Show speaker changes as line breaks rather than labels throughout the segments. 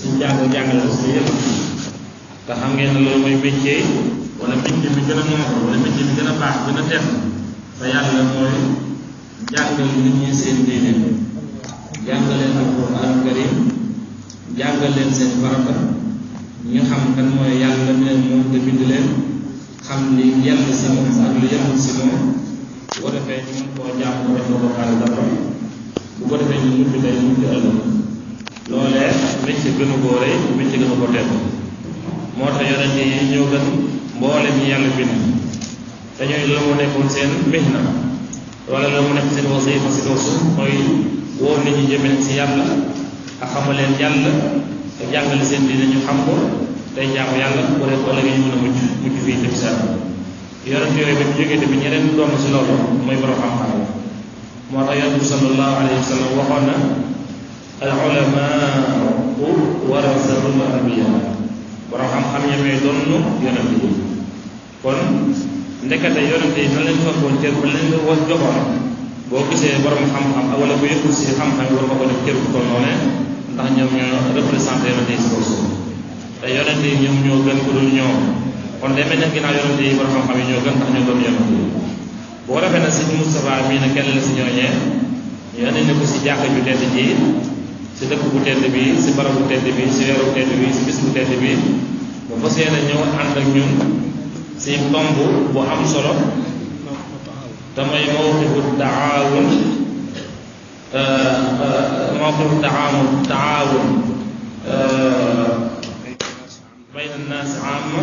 suñu jàngale aussi yëpp te xam ngeen ne loolu mooy métier wala métier bi gën a noor wala métier bi gën a baax gën a tedd fa yàlla mooy jàngal nit ñi seen diine jàngal leen alquran karim jàngal leen seen farata ñu xam kan mooy yàlla mi leen moom te bind leen xam li yell si moom ak li yellul si moom bu ko defee ñu mën koo jàmm ko def na ko xaale dara bu ko defee ñu mujj tey mujj ëllëg loolee métier gënu koo rëy métier gënu ko tedd moo tax yonente yi ñoo gën mboolem ñi yàlla bind te ñooy la mu nekkoon seen mihna wala la mu nekk seen wasifa si kaw suuf mooy woo nit ñi jëmee si yàlla ak xamaleen yàlla te jàngale seen diine ñu xam ko tey jaamu yàlla bu dee ko ëllëgee ñu mën a mujj fii tamit saa yonente yooyu ba mu jógee tamit ñeneen doon si loolu mooy borom xam-xam moo tax yonente bi sallallahu alayhi wa sallam waxoon na al ulamaau warasatul anbiya borom xam-xam ñemee doon yonente yi kon ndekete yonente yi na leen fekkoon cër ba leen ko joxoon boo gisee borom xam-xam wala bu yëkkul si xam-xam war nga ko def cër bu toll noonu ndax ñoom ñoo représenté yonente yi si kaw suuf te yonente yi ñoom ñoo gën ko dul ñoom kon day mel ne ginnaaw yonente yi borom xam-xam yi ñoo gën ndax ñoo doon yonente yi bu ko defee na si Moustapha mii ne kenn la si ñooñee ñu andi ne ko si jàkka ju tedd ji si dëkk bu tedd bi si barab bu tedd bi si weeru tedd bi si bis bu tedd bi bu fas yéene ñëw ànd ak ñun si tomb bu am solo te mooy mawqifu taawun bayna annaas amma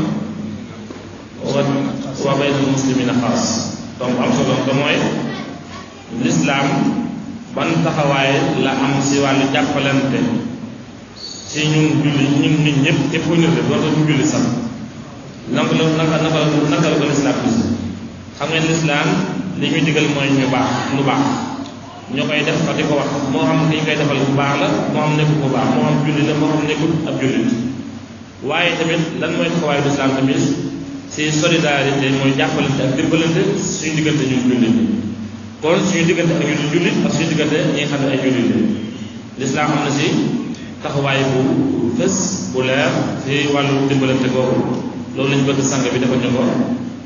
wa bayna almuslimina xaas tomb am solo te mooy lislaam ban taxawaay la am si wàllu jàppalante si ñun julli ñun nit ñëpp képp ku nit rek doonte ñu julli sax naka la ko lislaam gis xam ngeen lislaam li ñuy digal mooy ñu baax lu baax ñoo koy def di ko wax moo xam ki ñu koy defal bu baax la moo xam nekkul bu baax moo xam julli la moo xam nekkul ab jullit waaye tamit lan mooy taxawaayu lislaam tamit si solidarité mooy jàppalante ak dimbalante suñu diggante ñun jullit kon suñu diggante ak ñu jullit ak suñu diggante ñi nga xam ne ay jullit lislaam am na si taxawaay bu fës bu leer si wàllu dimbalante googu loolu lañu bëgg sang bi dafa ñu ko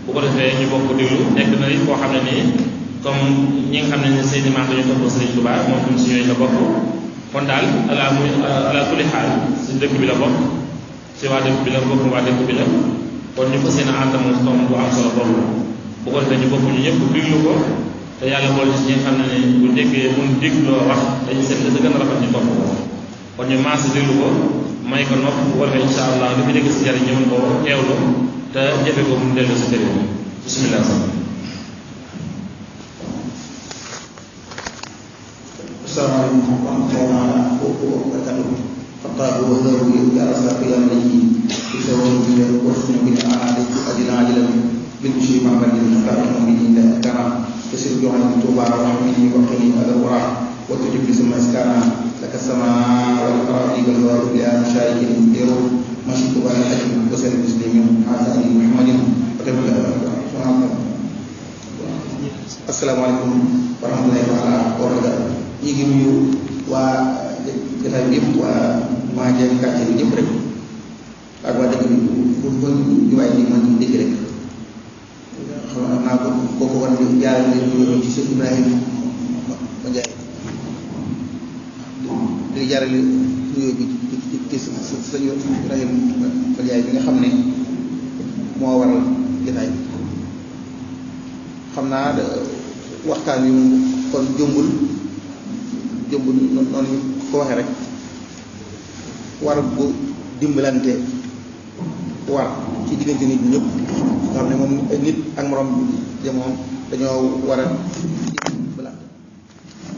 bu ko defee ñu bokk déglu nekk na koo xam ne nii comme ñi nga xam ne ni seeni maam dañu topp Sëriñ Tuubaa moom tam si ñooy la bokk kon daal ala kulli xaal si dëkk bi la bokk si waa dëkk bi la bokk waa dëkk bi la kon ñu fas yéene ànd moom tomb bu am solo boobu bu ko defee ñu bokk ñu ñëpp déglu ko te yàlla boole ci ñi nga xam ne ni bu déggee mun dégloo wax dañu seet la sa gën a rafet ñu topp ko kon ñu maas déglu ko may ko nopp bu ko defee incha allah li fi dégg si jariñ ñu mën ko teewlu te jëfe ko mu dellu si kër yi bismillah
asalaamaaleykum wa rahmatulah wa barakatuh xataabu wahdahu ya rasaaq ya maliki fi sawati wa husni bi aadi adina ajilan bil bishri mamadin xataatu bi inda kana kasir joxani tuuba wa hamini wa qini ala wara wa tujib li sama iskana laka sama wal aradi wal waru ya mashayikhin diru mashiku wa hajj wa sal muslimin hada ali muhammadin wa tabi'a asalaamaaleykum wa rahmatullahi wa barakatuh ñi ngi nuyu waa jotaay bi yëpp waa Madiène quartier bi ñëpp rek ak waa dëkk bi bu ñu waay ni man dégg rek xam naa ko kooku war na jaarale leen ci Cheikh Ibrahima ma Ndiaye di jaarale nuyoo bi ci sëñ Ibrahima ma Ndiaye bi nga xam ne moo waral jotaay bi xam naa waxtaan wi kon jombul noonu ñu ko waxee rek war bu dimbalante war ci diggante nit ñëpp nga xam ne moom nit ak morom de moom dañoo war a dimbalante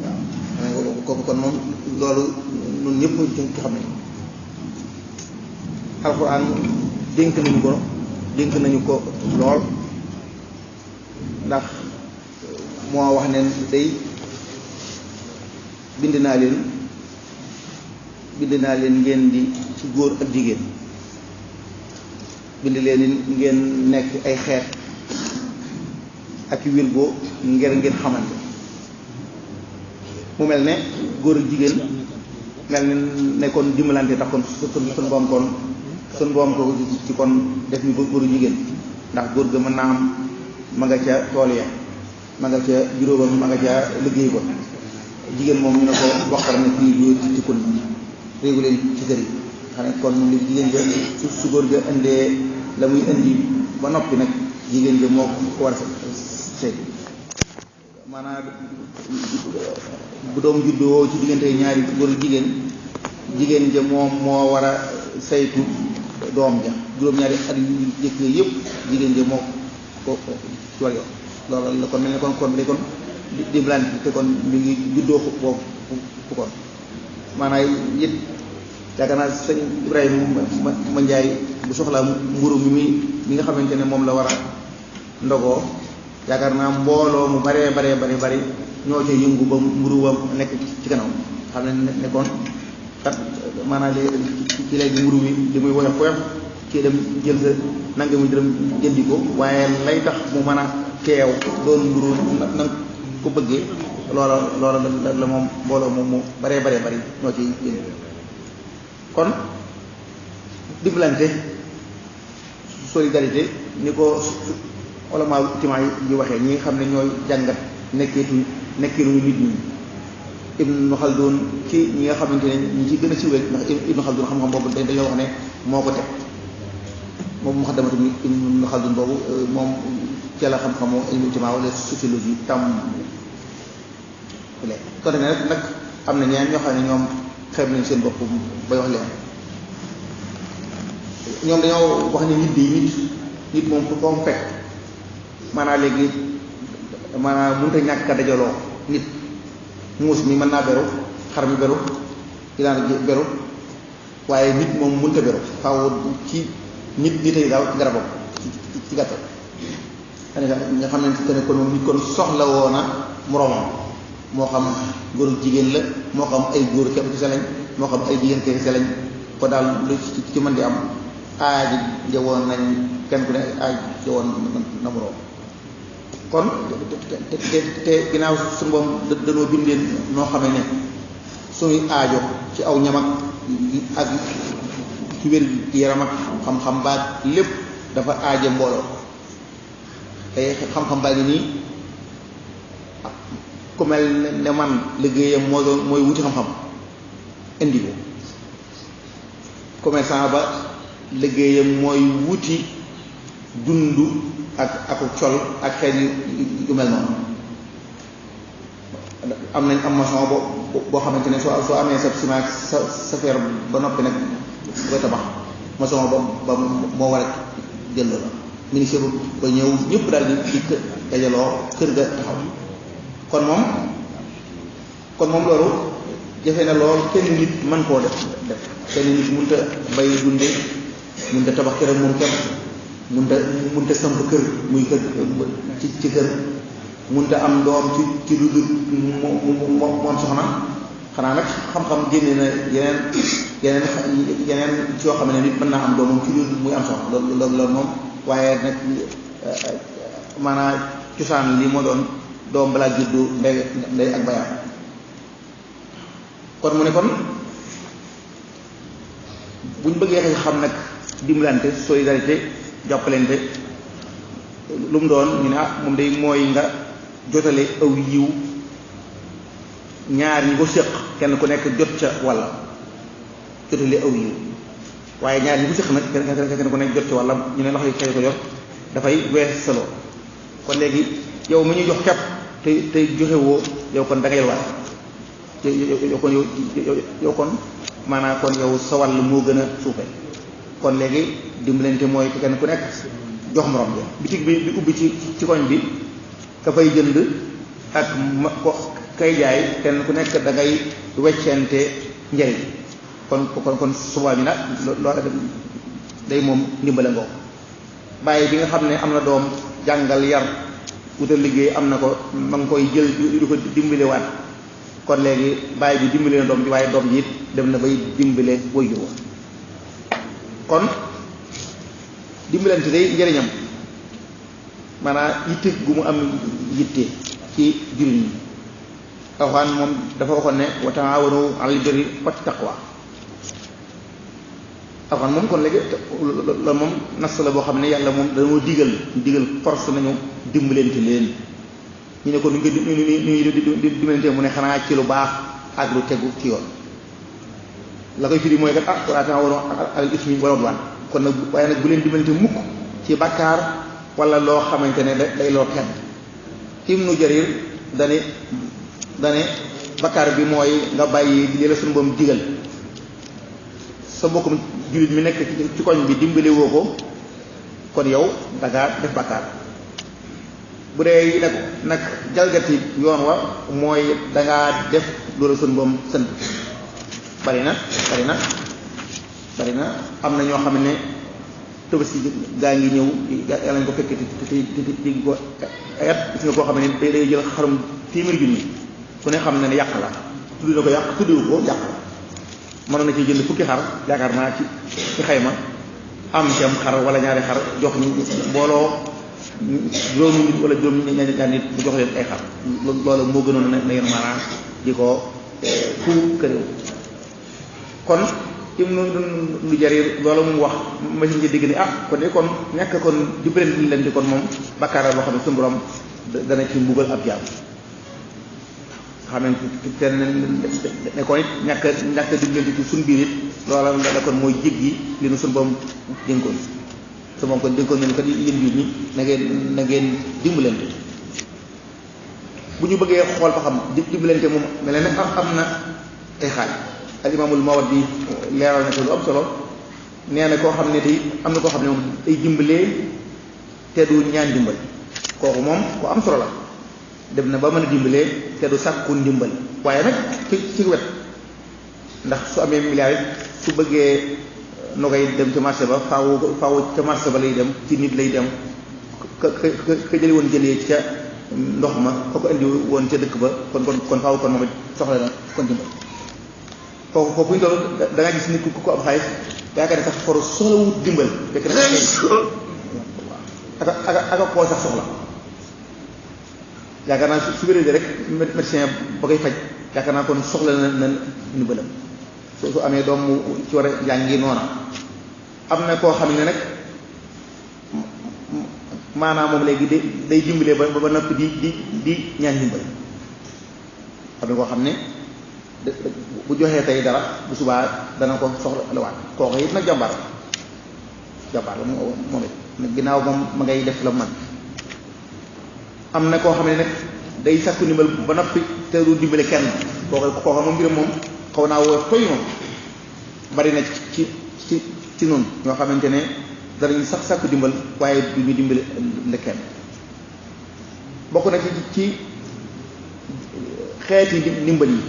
waaw kooku kon moom loolu ñun ñëpp ci xam ne alxuraan dénk nañu ko lool ndax moo wax ne day bind naa leen ngeen di ci góor ak jigéen bind leen ngeen nekk ay xeet ak i wilgo ngeen xamante mu mel ne góor ak jigéen mel ne kon dimbalante tax kon suñ boom kon suñ boom ko ci kon def ñu góoru jigéen ndax góor ga mën naa am ma nga ca tool ya ma nga ca juróom ma nga ca liggéey ba jigéen moom ñu ne ko waxtar ne fii bi ci kun réegu leen ci kër yi xam ne kon li jigéen ja su góor ga indee la muy indi ba noppi nag jigéen ja moo ko war a seet maanaam bu doom juddoo ci diggante ñaari góor jigéen ja moom moo war a saytu doom ja juróom-ñaari at yu jëkk yëpp jigéen ja moo ko ci war yoon loolu la kon mel ne kon day kon dimbalante te kon mi ngi juddoo boobu fu kon maanaam it yaakaar naa sëñ Ibrahima ma Njaay bu soxlaa mburu mi nga xamante ne moom la war a ndogoo yaakaar naa mbooloo mu baree bari ñoo ca yëngu ba mburu ba nekk ci kanam xam ne kon kat maanaam ci léegi mburu mi li muy woyof kii dem jël sa nanga muy dërëm jëndi ko waaye lay tax mu mën a teew doon mburu na ko bëggee loola la moom mbooloo moom mu baree bari ñoo ci yëngu kon dimbalante solidarité ni ko wala maa timaa yi waxee ñi nga xam ne ñooy jàngat nekkiinu nit ñi Ibnu Xaldun ci ñi nga xamante ne ñi ci gën a siiwee ndax Ibnu Xaldun xam-xam boobu dañoo wax ne moo ko teg moom muxaddamatu Ibnu Xaldun boobu moom ci la xam-xamu ilmu timaa wala sociologie tam léegi kon nag am na ñeneen ñoo xam ne ñoom xeeb nañ seen bopp bay wax leen ñoom dañoo wax ne nit moom fu ko fekk maanaam léegi maanaam mënut a ñàkk a dajaloo nit muus mi mën naa beru xar mi beru ilaan beru waaye nit moom mënut a beru faaw ci nitay daal ci garabam ci gàttal nga xamante ne kon moom nit kon soxla woona moroomam moo xam góor jigéen la moo xam ay góor képp ci lañ moo xam ay jigéen képp ci lañ ko daal lu ci mën di am aaji jawoon nañ kenn ku ne aaj jawoon na moroom kon te ginnaaw suñu boom dañoo bindee noo xamee ne suñuy aajo ci aw ñam ak ci wér yaram ak xam-xam baag lépp dafa aaje mbooloo te xam-xam baa ngi nii ku mel ne man liggéeyam mooy wuti xam-xam indi ko commerçant ba liggéeyam mooy wuti dund ak col ak xeet yu mel noonu am nañ am maçon boo xamante ne soo amee sa ciment sa fer ba noppi nag koy tabax maçon ba moo war a jël la ministre ba ñëw ñëpp daal di dajaloo kër ga taxaw kon moom loolu jafe na lool kenn nit mën koo def kenn nit mënut a bay dunde mënut a tabax këram moom kenn mënut a samp kër muy kër ci kër mënut a am doom ci lu dul moom soxna xanaa nag xam-xam génne na yeneen yoo xam ne nit mën naa am doom moom ci lu muy am soxna loolu moom waaye nag maanaam cosaan li moo doon doom balaa juddu ndey ak bayaam kon mu ne kon buñ bëggee xam nag dimbalante solidarité jàppalante lu mu doon ñu ne moom day mooy nga jotale aw yiw ñaar ñi ko séq kenn ku nekk jot ca walla jotale aw yiw waaye ñaar ñi ko séq nag kenn ku nekk jot ca walla ñu ne loxo yi xëy ko yor dafay wees solo kon léegi yow mi ñu jox kepp te joxe woo yow kon da ngay war yow kon maanaam kon yow sa wàll moo gën a suufe kon léegi dimbalante mooy kenn ku nekk jox morom ja bitig bi ubbi ci koñ bi ka fay jënd ak ko kay jaay kenn ku nekk da ngay weccente njëriñ kon subaa bi nag loolu day moom ndimbale ngoo bàyyi bi nga xam ne am na doom jàngal yar wutal liggéey am na ko ma ngi koy jël di ko dimbalewaat kon léegi bàyyi bi dimbale na doom ji waaye doom ji it dem na bay dimbale waajur wa kon dimbalante day njëriñam maanaam yitte gu mu am yitte ci jullit ñi alxuraan moom dafa waxoon ne wa taawanu alal birri wat taqwa alxuraan moom kon léegi loolu moom nas la boo xam ne yàlla moom dañoo digal force nañu dimbalante leen ñu ne ko nu ñu dimbalante mu ne xanaa ci lu baax ak lu tegu ci yoon la koy firi mooy kat wa taawanu alal ismi wal udwaan kon nag waaye nag bu leen dimbalante mukk ci bàkkaar wala loo xamante ne day loo kenn Ibnu Jarir dane bakkaar bi mooy nga bàyyi li la suñu boom digal sa mbokkum jullit mi nekk ci koñ bi dimbali woo ko kon yow dangaa def bakkaar bu dee nag jalgati yoon wa mooy dangaa def loolu suñu boom sant bari na am na ñoo xam ne Tabaski gaa ngi ñëw yàlla nañ ko fekk ti ko ayat gis nga koo xam ne day jël xarum téeméer junni ku ne xam ne yàq la tudd na ko yàq tuddiwu ko yàq la mënoon na ci jënd fukki xar yaakaar naa ci xayma am ci am xar wala ñaari xar jox ñu mbooloo juróomi nit wala juróom ñaar nit bu jox leen ay xar loolu moo gënoon na yéen maanaam di ko fu këréew kon Ibnu Jarir loolu mu wax machine ji dégg ni kon de kon ñàkk kon dimbalante leen di kon moom bakkaar la boo xam ne suñu borom dana ci mbugal ab jaam xamante ne kon it ñàkk dimbalante ci suñ biir it loola la kon mooy jéggi li nu suñu borom dénkoon su moom kon dénkoon nañu ko yéen biir ñi na ngeen dimbalante bu ñu bëggee xool ba xam dimbalante moom mel ne am na ay xaaj al imaamul Mawardi leeral na ko lu am solo nee na koo xam ne day am na koo xam ne moom ay dimbalee te du ñaan dimbal kooku moom ku am solo la dem na ba mën a dimbalee te du sàkku ndimbal waaye nag ci wet ndax su amee milliard su bëggee nogay dem ca marché ba faaw ca marché ba lay dem ci nit lay dem ka jëli woon jëlee ca ndox ma ka ko indi woon ca dëkk ba kon faaw kon moom it soxla na kon dimbal kooku bu ñu doon da nga gis nit ku ko am xaalis yaakaar ne sax for soxla wut dimbal fekk na aka koo sax soxla yaakaar naa su wéree rek médecin ba koy faj yaakaar naa kon soxla na ndimbalam su amee doom mu ci war a jàngi noona am na koo xam ne nag maanaam moom léegi day dimbalee ba noppi di ñaan dimbal am na koo xam ne bu joxee tey dara bu subaa dana ko soxla waat kooku it nag jàmbaar la moom it nag ginnaaw moom ma ngay def la man am na koo xam ne nag day sàkku ndimbal ba noppi te du dimbale kenn kooku moom mbiram moom xaw naa woo toy moom bari na ci noonu ñoo xamante ne danañu sax sàkku dimbal waaye du ñu dimbale kenn bokk na ci xeeti ndimbal yi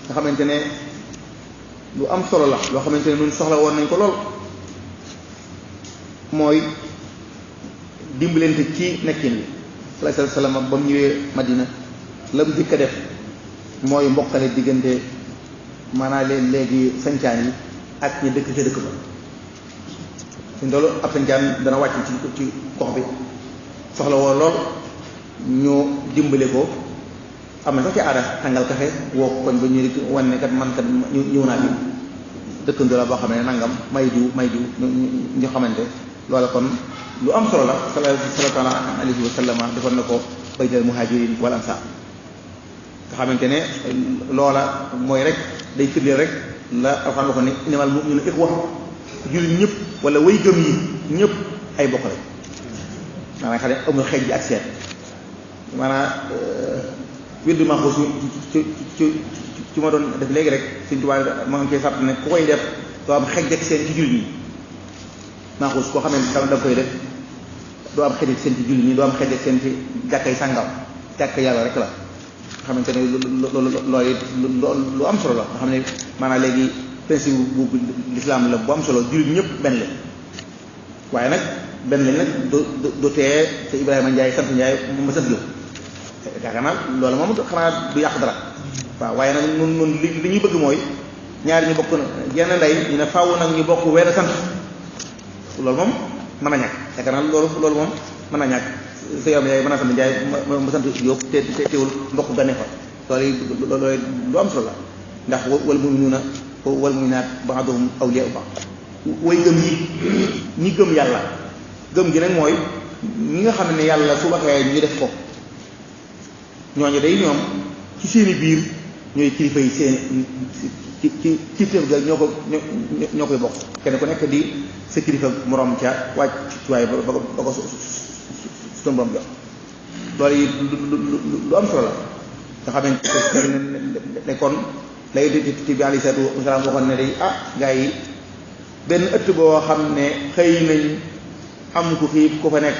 nga xamante ne lu am solo la loo xamante ne ñun soxla woon nañ ko lool mooy dimbalante ci nekkin wi sallallahu alayhi wa sallam ba mu ñëwee Madina la mu jëkk a def mooy mbokkale diggante maanaam léegi sancaan yi ak ñi dëkk ca dëkk ba suñ loolu ab sancaan dana wàcc ci gox bi soxla woon lool ñu dimbale ko am na sax ci aada tàngal kafe woo koñ ba ñu wan ne kat man kat ñëw naa fi dëkkandoo la boo xam ne nangam may diw ñu xamante loola kon lu am solo la sallallahu alayhi wa sallam defoon na ko baynal muhajirin wal ansar nga xamante ne loola mooy rek day firndeel rek la alxuraan waxoon ne innamal mu'minuuna ixwa jullit ñëpp wala way gëm yi ñëpp ay bokk lañ maanaam xam ne amul xeej bi ak seet maanaam wirdu Maxuus ci ma doon def léegi rek Sëñ Tuubaa ma ngi koy sàrt ne ku koy def doo am xej ak seen ci jullit ñi Maxuus koo xam ne da koy def doo am xej ak seen ci jullit ñi doo am xej ak seen ci jàkkay sàngam jàkk yàlla rek la nga xamante ne loolu lu am solo la nga xam ne maanaam léegi principe bu l'islam la bu am solo jullit ñëpp benn la waaye nag benn lañ nag du tee te Ibrahima Ndiaye sant Ndiaye ma sant Diop yaakaar naa loolu moom xanaa du yàq dara waaw waaye nag nun li ñuy bëgg mooy ñaari ñu bokk jenn ndey ñu ne faaw nag ñu bokk wenn sant loolu moom mën a ñàkk yaakaar naa loolu moom mën a ñàkk sa yoom yaay mën a sant Ndiaye ma sant Diop te teewul mbokk gane fa loolu yi lu am solo la ndax wal mu'minuuna wal mu'minaat ba'duhum awliyaa'u ba'd way gëm yi ñi gëm yàlla gëm gi nag mooy ñi nga xam ne yàlla su waxee ñu def ko ñooñu day ñoom ci seeni biir ñooy kilifa yi seen ci teef ga ñoo koy bokk kenn ku nekk di sa kilifa moroom ca wàcc waaye ba ko suñu borom jox loolu yi lu am solo la nga xamante ne kon lay di bi alayhi salaatu wasalaam waxoon ne day gaa yi benn ëtt boo xam ne xëy nañ am ku xiif ku fa nekk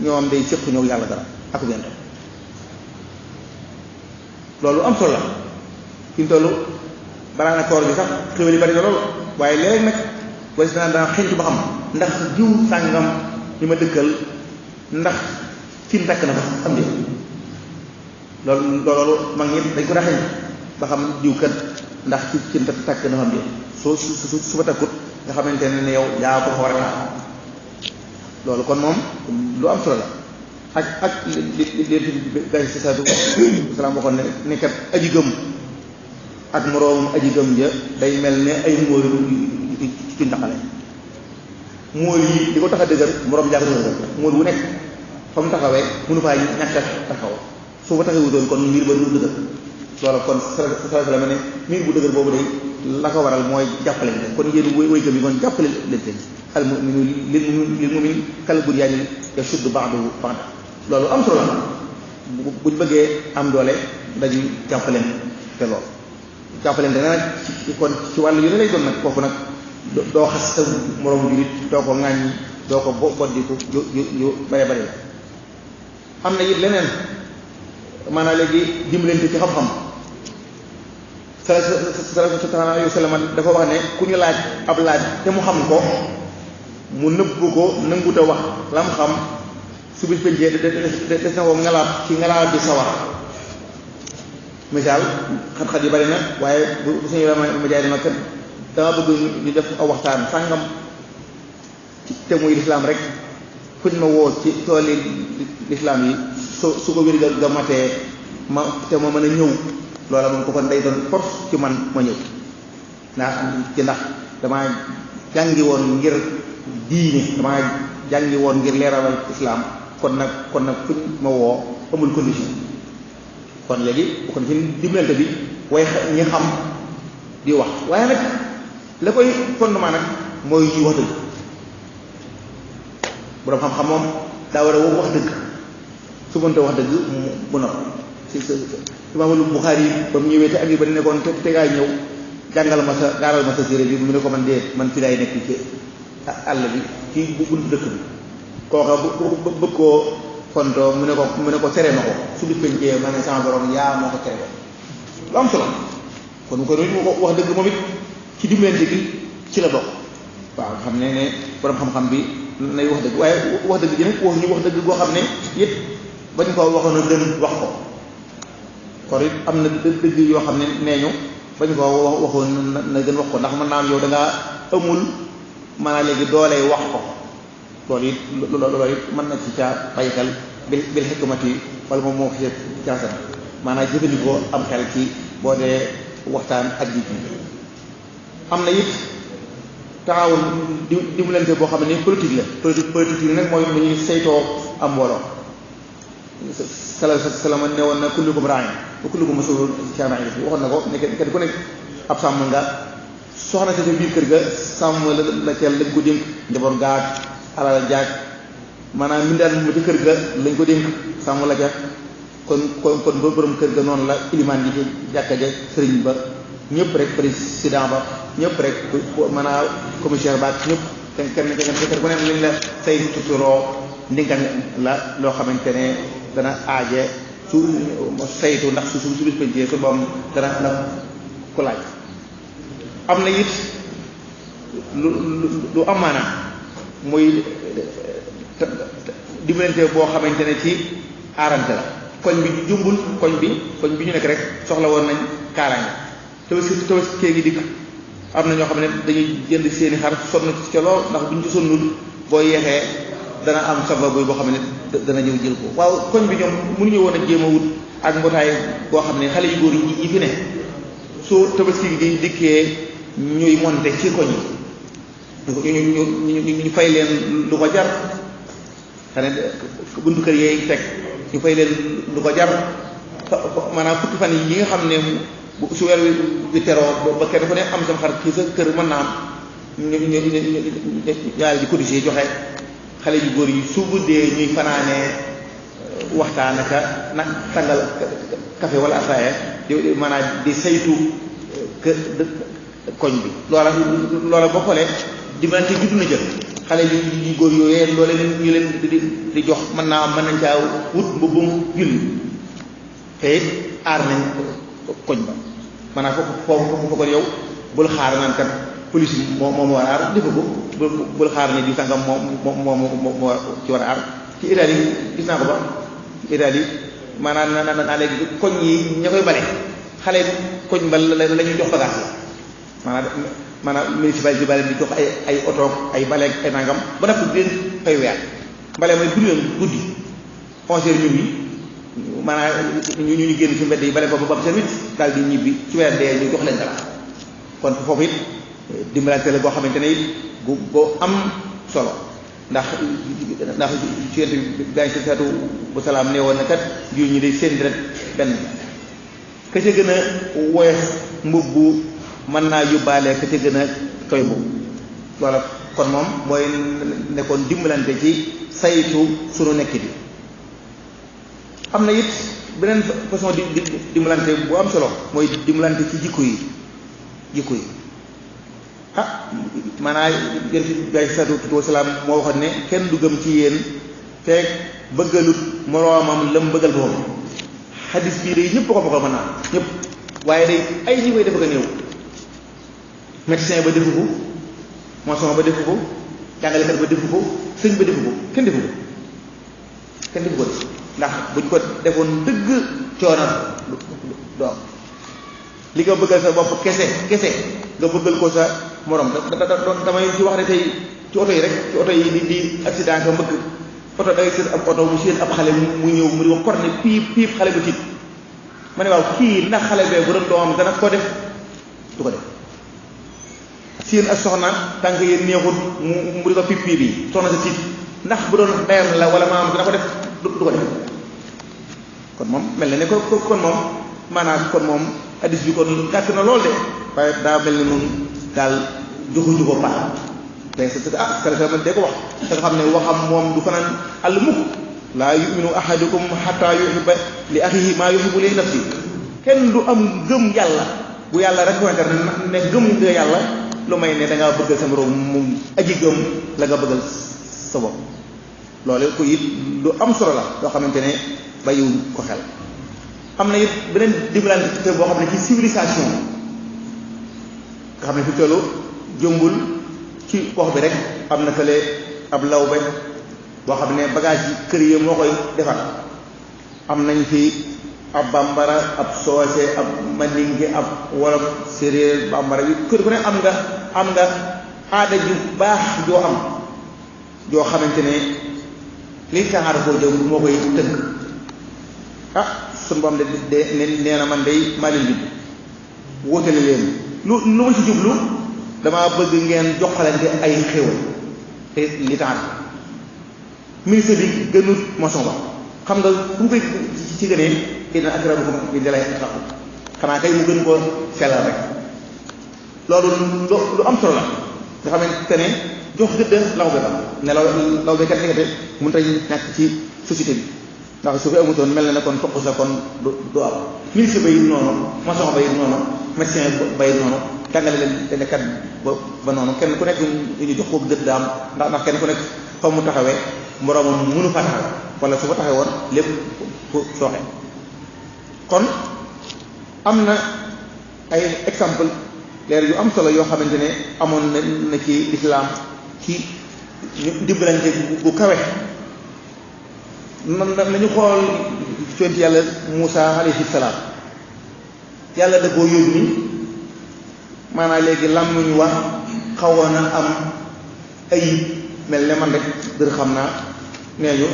ñoom day séq ñëw yàlla dara ak benn loolu am solo la fi mu toll balaa na koor bi sax xéwal yi bari na loolu waaye léeg-léeg nag wala si dana xentu ba xam ndax jiw sàngam ñu ma dëkkal ndax cin takk na fa am de loolu mag ñi dañ ko daa xeñ ba xam jiw kat ndax ci cin takk na fa am de su fa takkut nga xamante ne yow yaa ko fa war a laal loolu kon moom lu am solo la ak li gay si saatu salaam waxoon ne kat aji gëm ak moroomum aji gëm ja day mel ne ay móol ci ndaxale móol yi di ko tax a dëgër moroom jaa ko dëgër móol bu nekk fa mu taxawee mënu faa ñàkk a taxaw su fa taxawutoon kon miir ba du dëgër loolu kon sala ma ne miir bu dëgër boobu day la ko waral mooy jàppale leen kon yéen way gëm yi kon jàppale leen seen al mu'minu lil mu'min kal bunyaani yashuddu ba'duhu ba'dan loolu am solo la buñ bëggee am doole dañuy jàppaleen te loolu jàppaleen te nag kon ci wàllu yu ne lay doon nag foofu nag doo xas sa moroomu julit doo ko ŋàññi doo ko boddiku yu bare bare la am na it leneen maanaam léegi dimbalante ci xam-xam sallallahu alayhi wa sallam dafa wax ne ku ñu laaj ab laaj te mu xam ko mu nëbb ko nanguta wax la mu xam su bis pencee des na ko ngalaat ci ngalaat bi sawar misaal xat-xat yi bari na waaye bu suñu ma jaay dama kat dama bëgg ñu def aw waxtaan sàngam te muy lislaam rek fuñ ma woo ci tooli lislaam yi su ko wér ga matee ma te ma mën a ñëw loola moom ko kon day doon force ci man ma ñëw ndax damaa jàngi woon ngir diine damaa jàngi woon ngir leeralal islaam kon nag fuñ ma woo amul condition kon léegi kon ci dimbalante bi way ñi xam di wax waaye nag la koy fondement nag mooy ñuy wax dëgg boroom xam-xam moom daa war a wax dëgg su mënta wax dëgg bu nopp si Imaamul Buxaari yi ba mu ñëwee te ak yi ba ne nekkoon te gaay ñëw jàngal ma sa gaaral ma sa séeré bi mu ne ko man dee man fi laay nekk ci àll bi ci buntu dëkk bi kooka bu bëgg koo fontoo mu ne ko tere ma ko su bis pencee ma ne sama borom yaa moo ko tere ko lu am solo kon ko wax dëgg moom it ci dimbalante gi ci la bokk waaw nga xam ne borom xam-xam bi nay wax dëgg waaye wax dëgg ji nag wax ñu wax dëgg goo xam ne it bañ ko waxoon a gën wax ko kon it am na dëgg yoo xam ne nee ñu bañ ko waxoon na gën wax ko ndax mën naa am yow da ngaa amul maanaam léegi doolee wax ko loolu it mën na ci caa bàyyi xel bil hikmati wala moom moo fi caasan maanaam jëfandikoo am xel ci boo dee waxtaan ak nit ñi am na it taawun dimbalante boo xam ne politique la politique yi nag mooy lu ñuy saytoo am mbooloo salama ne woon na kullukum raa'in wa kullukum mas'uulun an ra'iyyatihi waxoon na ko ne kenn ku nekk ab sàmm nga soxna si sa biir kër ga sàmm la ca lañ ko dénk njaboot gaag alal jaag maanaam mindaan mu ci kër ga lañ ko dénk sàmm la ca kon borom kër ga noonu la ilimaan ji ci jàkka ja sëriñ ba ñëpp rek président ba ñëpp rek maanaam commissaire ba ñëpp kenn ku ne liñ la say tuturoo ndinkan la loo xamante ne dana aaje su saytu ndax su bis pencee su boom dana la ko laaj am na it lu am maanaam muy dimbalante boo xamante ne ci aarante la koñ bi jumbul koñ bi ñu nekk rek soxla woon nañ kaaraange tabaski kee ngi dikk am na ñoo xam ne dañuy jënd seeni xar sonn ca lool ndax buñ ci sonnul boo yeexee dana am sababu boo xam ne dana ñëw jël ko waaw koñ bi ñoom mënuñu woon a jéem a wut ak mbootaay boo xam ne xale yu góor yi fi ne soo tabaski gi dikkee ñuy monte ci koñ yi ñu fay leen lu ko jar xane buntu kër yeey teg ñu fay leen lu ko jar maanaam fukki fan yi nga xam ne bu su weer wi teroo ba kenn ku ne am sam xar ci sa kër mën naa am ñu yàlla di cotiser joxe xale yu góor yi su guddee ñuy fanaanee waxtaan aka na tàngal café wala ataaya di maanaam di saytu koñ bi loola boo xoolee dimbalante juddu na jël xale yu góor yooyee loole ñu leen di jox mën naa am mën nañ caa wut mbubbum julli te it aar nañ koñ ba maanaam foofu ko yow bul xaar naan kat police moom war a aar defu ko bul xaar ne di sangam moo ci war a aar ci Italie gis naa ko ba ci Italie maanaam naa léegi koñ yi ña koy bale xale koñ ba la ñuy jox bagage la maanaam municipalité bale di jox ay oto ay baleeg ay nangam ba nag di leen fay weer mbale mooy guddi 11h ñun yi maanaam ñu génn ci mbedd yi bale boobu ba am service daal di ñibbi ci weer dee ñu jox leen dara kon foofu it dimbalante la boo xamante ne it bu am solo ndax ci yent bi gaañ si saatu bu salaam nee woon na kat jiw ñi day seen deret benn ka ca gën a woyof mbubbu mën naa yóbbaale ka ca gën a toy bu loola kon moom mooy nekkoon dimbalante ci saytu sunu nekk bi am na it beneen façon di dimbalante bu am solo mooy dimbalante ci jikko yi maanaam yent bi sallallahu alayhi wa sallam moo waxoon ne kenn du gëm ci yéen feek bëggalut moroomam lam bëggal boppam xadis bii day ñëpp ko mën naa ñëpp waaye day ay ñi koy def ak a néew médecin ba defu ko maçon ba defu ko jàngalekat ba defu ko sëñ ba defu ko kenn defu ko ndax buñ ko defoon dëgg coono doom li nga bëggal sa bopp kese nga bëggal ko sa morom damay ci wax ne tey ci oto yi rek ci oto yi di accident ka mbëgg oto day seen ab oto mu seen ab xale mu ñëw mu di ko korne piip xale bu tiit ma ne waaw kii ndax xale bee bu doon doomam dana ko def du ko def seen ak soxna tànk yéen neexut mu di ko piip yi soxna sa tiit ndax bu doon dayam la wala maam dana ko def du ko def kon moom mel na ne kon moom maanaam kon moom addis bi kon gàtt na lool de waaye daa mel ni noonu daal joxuñu ko baax te kalifa man dee ko wax te nga xam ne waxam moom du fanaan àll mukk laa yuminu ahadukum hatta yuhibba li axihi maa yuhibbu li nafsi kenn du am gëm yàlla bu yàlla reconnaître ne gëm nga yàlla lu may ne da ngaa bëggal sa morom moom aji gëm la nga bëggal sa bopp loolu ko it lu am solo la loo xamante ne bàyyiwuñ ko xel am na it beneen dimbalante boo xam ne ci civilisation nga xam ne fi tollu jëmbul ci gox bi rek am na fële ab lawbe boo xam ne bagage yi kër yi moo koy defar am nañ fi ab bambara ab soose ab mandinge ab wolof séeréer bambara bi kër ku ne am nga aada ju baax joo am joo xamante ne li taxaar koo jëm moo koy tënk suñu boom de nee na man day maa leen bind wóotale leen lu ma ci jublu damaa bëgg ngeen joxalante ay xéwal te li tax ministre bi gënut maçon ba xam nga fu mu koy ci gënee inna akramakum indallahi atqakum xanaa kay mu gën koo sellal rek loolu lu am solo la nga xamante ne jox gëdd law be ba ne law be kat nekkate mënut a ñàkk ci société bi ndax su fi amutoon mel na ne kon toq sa kon du am ministre ba it noonu maçon ba it noonu médecin ba it noonu jàngale leen kat ba noonu kenn ku nekk ñu jox ko gëdd daam ndax kenn ku nekk fa mu taxawee moroomam mënu fa taxawe wala su fa taxawe woon lépp sooxe kon am na ay exemple leer yu am solo yoo xamante ne amoon na ci lislaam ci dimbalante bu kawe nañu xool yonent yàlla Muusa alayhi salaam yàlla da koo yónni maanaam léegi làmmiñ wax xawoon na am ay mel ne man rek dër xam naa nee ñu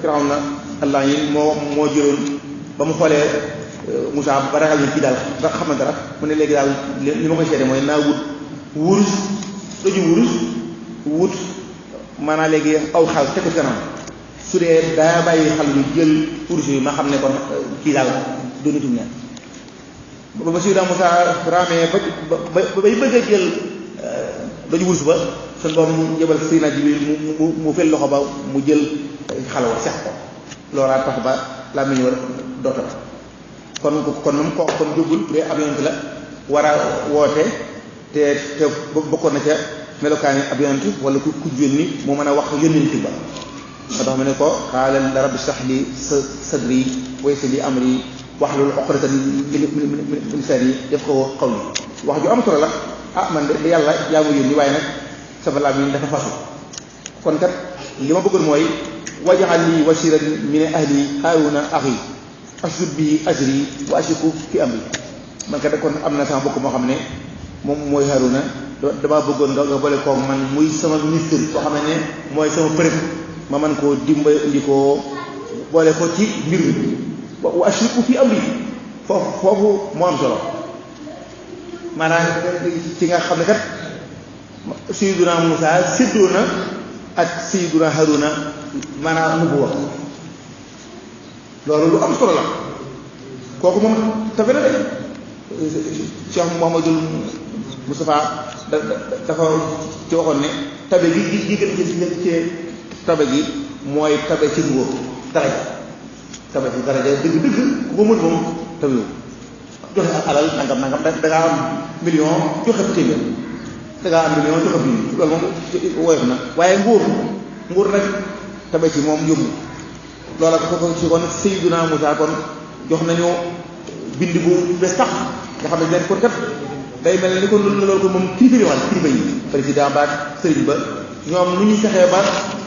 Firawna allah yi moo jëloon ba mu xoolee Moussa ba ragal ni kii daal nga xamante dara mu ne léegi daal li ma koy seede mooy naa wut wut maanaam léegi aw xal teg ko ci kanam su dee daa bàyyi xal yu jël wurus yi ma xam ne kon kii daal du nitum neen ba Seydina Moussa raamee ba bay bëgg a jël doju wurus ba suñ boom jëbal Seydina Jibril mu fel loxo ba mu jël xal wa sex ko loolaa tax ba laa mu ñu war dootal kon moom kooku kon jógul bu dee ab yonent la war a woote te bokkoon na ca melokaani ab yonent wala ku yónni moo mën a wax yónnent ba nga tax ma ne ko qaala rabbi shrah li sadri wa yassir li amri wahlul uqdatan min lisaani yafqahu qawli wax ju am solo la man de yàlla yaa ma yónni waaye nag sama làmmiñ dafa fasu kon kat li ma bëggoon mooy waj'al li wasiran min ahli haaruna axi ashdud bihi azri wa ashriku fi amri man kat kon am na sama bokk moo xam ne moom mooy Haaruna damaa bëggoon nga boole koog man muy sama ministre boo xam ne mooy sama përëb ma man koo dimbali koo boole ko ci mbir mi wa ashriku fi amri foofu moo am solo maanaam ci nga xam ne kat Sayyiduna Muusaa séddoo na ak Sayyiduna Haaruna maanaam nubuwa loolu lu am solo la kooku moom tafe na de Cheikh Mouhamadul Moustapha dafa ci waxoon ne tabe gi gën ci tabe gi mooy tabe ci nguur tabe ci daraja dëgg-dëgg ku ko mën moom tabewu joxe alal nangam da ngaa am million joxe téeméer da ngaa am million joxe bi loolu moom woyof na waaye nguur nag tabe ci moom yóbbu loola ko ci kon Seydina Moussa kon jox nañu bind bu bees tax nga xam ne leen kon kat day mel ni kon loolu ko moom kilifa yi président ba ak sëriñ ba ñoom nu ñuy fexee ba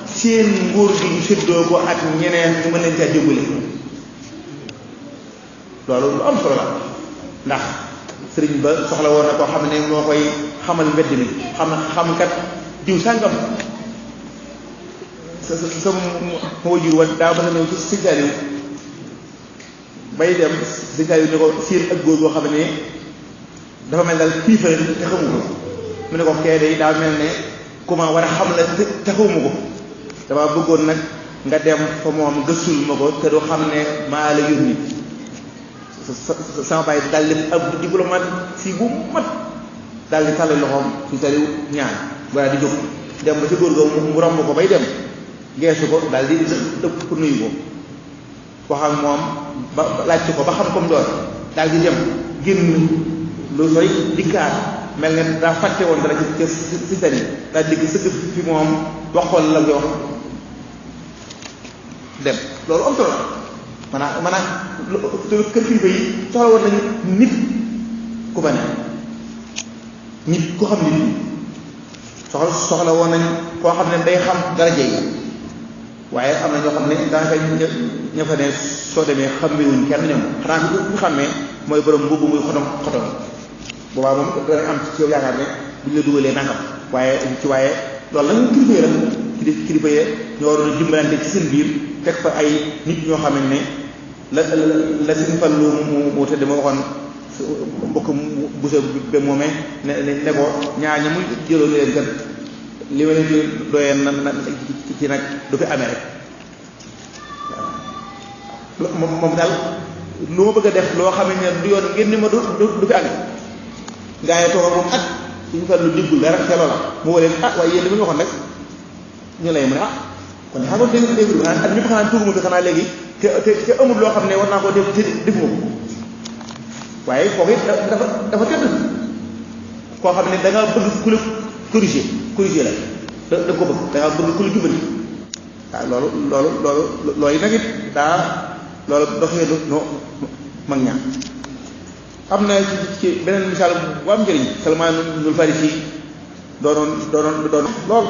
seen nguur gi ñu séddoo ko ak ñeneen ñu mën leen caa dimbali loolu lu am solo la ndax sëriñ ba soxla woon na koo xam ne moo koy xamal mbedd mi xam kat diw sàngam sa wajur wa daa mën a ñëw ci Sëñ Saaliw bay dem Sëñ Saaliw ne ko seen ak góor goo xam ne dafa mel daal kilifa te xamu ko mu ne ko kee day daa mel ne comment war a xam la te xamu ko dama bëggoon nag nga dem fa moom gëstul ma ko te du xam ne maa la yónni sama bàyyi daal di ab diplomate fii bu mat daal di tàllal loxoom Sëñ Saaliw ñaan wala di jóg dem ba ci góor ga mu romb ko bay dem geesu ko daal di dëpp pour nuyu ko wax ak moom ba laajte ko ba xam comme doon daal di dem génn lu sori dikkaat mel ne daa fàtte woon dara ci si sani daal di sëgg fi moom wax ko la jox dem loolu am solo maanaam kër kilifa yi soxla woon nañu nit ku fa ne nit ku xam nit soxla woon nañ koo xam ne day xam daraja yi waaye am na ñoo xam ne daanaka ña fa ne soo demee xàmmewuñ kenn ñoom xanaa bu xàmmee mooy borom mbubb muy xotom boobaa moom dana am ci yow yaakaar ne buñ la dugalee nangam waaye loolu nag kilifa yi rek kilifa yi ñoo waroon a dimbalante ci seen biir teg fa ay nit ñoo xam ne la seen fallu mu tëdd ma waxoon mbokk bu sa ba moomee ne ko ñaar ña muy jëloo leen kat li ma leen di doyee na ci nag du fi amee rek waaw moom daal lu ma bëgg a def loo xam ne du yoon ngeen ni ma du fi amee ngaa yi toog moom at suñu fa lu diggul dara te loola mu woo leen waaye yéen li ma ñu waxoon rek ñu lay mu ne kon xam nga dégg at ñëpp xanaa tuuguma fi xanaa léegi te amul loo xam ne war naa koo def te defuma ko waaye kooku it dafa tëdd koo xam ne da nga bëgg ku la corriger la da ko bëgg da nga bëgg ku la jubali waaw loolu nag it daa loolu doxee no mag ñaan am na ci beneen misaal bu am njëriñ Salmaanul Farisi doonoon lool